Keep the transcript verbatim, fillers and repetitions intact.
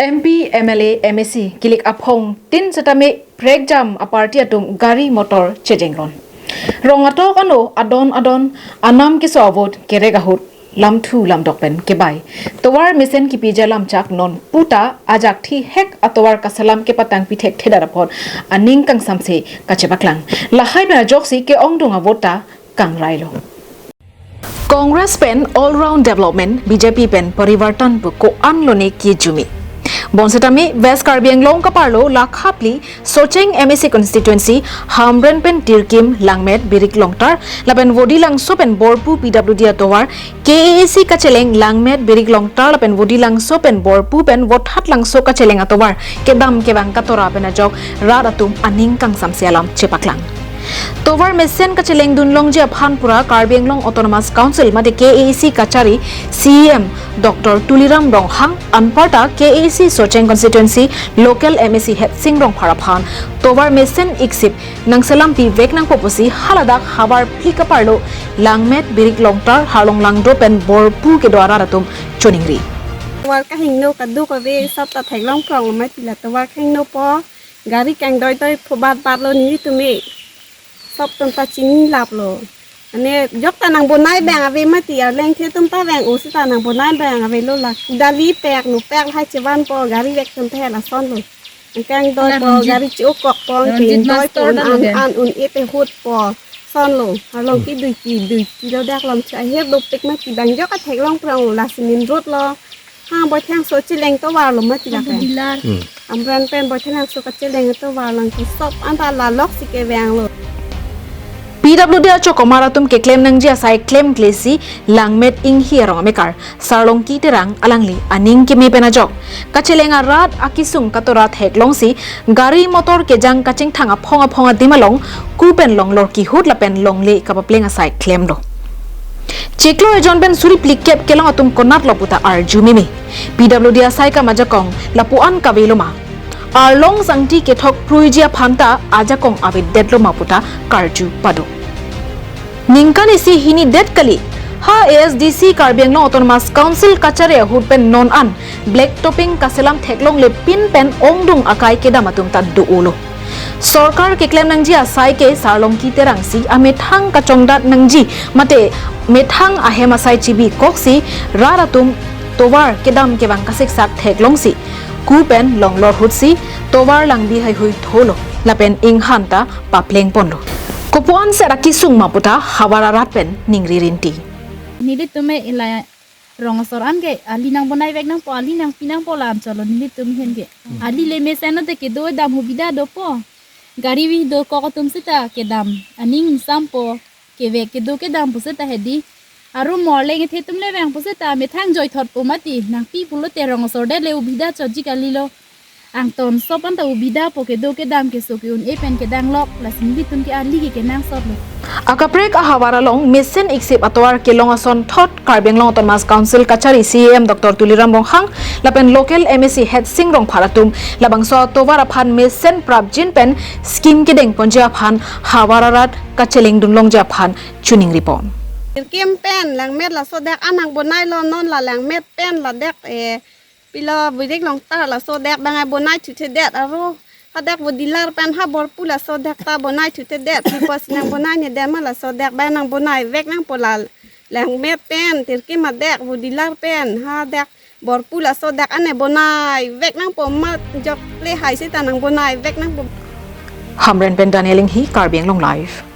M P, M L A, M A C kilik aphong tin setame prekjam a-party atum gari motor chejengron. Rong atok ano adon adon anam keso a-vote kerek ahut lamthu lamdok pen kebai. Tovar mesen kipiji alam chak non puta ajak thihek atovar kaselam kepatangpi thekthedet apot aning kangsamse kachepaklang. Lahai pen ajoksi ke-ongdung a-vote ta kangrailo. Congress pen all round development, B J P pen parivartan pu ko-an lone kijumi. Bonsetame West Karbi Anglong kaparlo lakha phli Socheng M A C constituency Hamren pen Tirkim, Langmet, Birik Longtar lapen Vodilangso pen Borpu P W D atovar, K A A C kacheleng Langmet, Birik Longtar lapen Vodilangso pen Borpu pen Vothatlangso kacheleng atovar kedam kevang katora pen ajok rat atum aning kangsamse alam chepaklang. Tovar mesen kachelengdun longji aphan pura Karbi Anglong Autonomous Council mate K A A C kachari C E M Doctor Tuliram Ronghang anparta K A A C Socheng constituency local M A C Hetsing Rongphar aphan tovar mesen iksip nangselampi vek nangpo pusi haladak havar phli kaparlo Langmet, Birik Longtar, Harlong Langdo pen Borpu kedo arat atum choningri. Tovar kahingno kaduk ave, sop ta theklong prong amai pila tovar kahingno po. Gari kangdoidoi phobat batlo nelitum e. Sop atum ta chinilaplo. Ane jok ta nangbonai abang ave mati, arleng the atum ta vang-o seta nangbonai abang avelo la. Dali pek nu pek lahai chevanpo, gari vek atum ta hel asonlo. Angkangdoipo, Ranjit, gari chi-o kokpo, Ranjit angkangdoipo, Master un ta an, logen. An un-e pe hutpo. Sonlo, along, hmm, kidui kidui kilo dak lam cha her dopik mati, bang jok atheklong prong la cement road lo. Ha, Boithangso cheleng tovar lo mati la Abu pen. Dilar. Hmm. Hamren pen Boithangso kacheleng tovar lang ke sop anta la loksi kevanglo. P W D achokomar atum keklem nangji asai klemklesi Langmet Inghi arong amekar Sarlongki Terang alangli aning keme pen ajok kacheleng arat akisung katora theklongsi gari motor kejang kachingthang aphong aphong adim along ku pen longlor kihut lapen longle kapapleng asai klemlo. Chiklo ejon pen suri phlikep kelong atum konatlo puta arju meme. P W D asai kam ajakong lapu-an kavelo ma? Arlong sangti kethok pruiji aphan ta ajakong avedetlo ma puta karju pado. Ningkan isi hini det kali, ha A S D C Karbi Anglong Autonomous Council kachari ahut pen non an black topping kaselam theklongle pin pen ongdung akai kedam atum ta do-olo. Sorkar keklem nangji asai ke Sarlongki Terangsi amethang kachongdat nangji mate methang ahem asai chibi koksi rat atum tovar kedam kevang kasiksak theklongsi ku pen longlor hutsi tovar langbi haihui tholo lapen inghan ta papleng ponlo. Kopuan sera kisung ma puta havar arat pen ningri rinti. Nelitum e ila rong asor an ke ali nangbonai vek nangpo, ali nangpi nangpo la anchotlo nelitum ahin ke. Hmm. Ali le mesen no te kedo dam hubida dopo. Gari vi do kok atum seta kedam aning ingsampo, kevek kedo kedam pu seta hedi. Aru morleng ethe atum le vang pu seta methang joithotpo mati, nangpi pulote rong asor det le ubida chotji kalilo. Angton sop anta ubida po, kedo kedam keso ke-un-e pen kedanglok, lasi nelitum ke ali ke kenangsotlo. Akaprek ahavar along mesen iksip atovar kelong asonthot Karbi Anglong Autonomous Council kachari C E M Doctor Tuliram Ronghang lapen local M A C Hetsing Rongphar atum labangso atovar aphan mesen prapjin pen scheme kedeng ponji aphan havar arat kachelengdun longji aphan choningri pon. Tirkim pen Langmet laso dak an nangbonailo, non la Langmet pen la dak, eh, pilo Birik Longtar laso dak bang abonai thuthedet, aru hadak Vodilar pen ha Borpu laso dak ta bonai thuthedet. Pipo si nangbonai ne dema laso dak bang nangbonai vek nangpo la Langmet pen, Tirkim adak, Vodilar pen, hadak Borpu laso dak an bonai vek nangpo, mat jok le hai seta nangbonai vek nangpo. Hamren pen Daniel Inghi, Karbi Anglong Live.